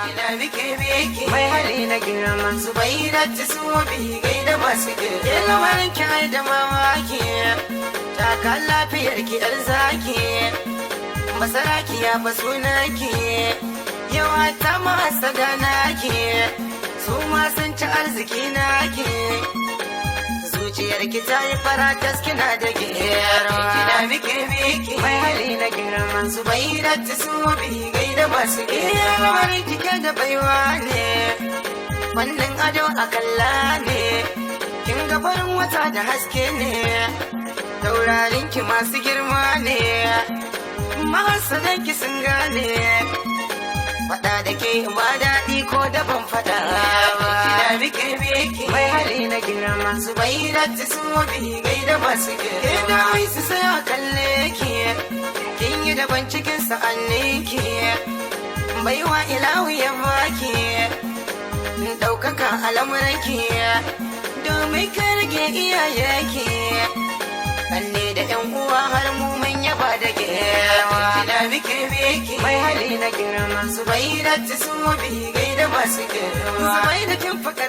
Kina bike biki Mai hali na girma. Zubaira ta subi gaida masu girma. Lamarin ki ai da mamaki. Taka lafiyar ki yar zaki. Masaraki ya fa sunanki. Yawa ta masada naki. Su ma sun ci arziki naki. Zuciyar ki ta yi fara tas, kina da gero. Kina bike biki Mai hali na girma. Zubaira ta subi gaida masu girma. Lamarin kike da baiwa ne. Wannan ado a kalla ne. Kin ga farin wata da haske ne. Taurarin ki masu girma ne. Mahasadan ki sun gane. Faɗa da ke ba daɗi ko da ban faɗa ba. Kina bike biki Mai hali na girma. Zubaira ta subi gaida masu girma. Da su sai a kalle ki. Kin yi daban cikin sa'annin ki. Baiwa ilahu ya baki. Ɗaukaka al'amuranki. Domin ka rage iyayenki. Kanne da ƴan uwa har mu mun yaba da girma. Kina bike biki Mai hali na girma. Zubaira ta subi gaida masu girma. Zubaira kin fi.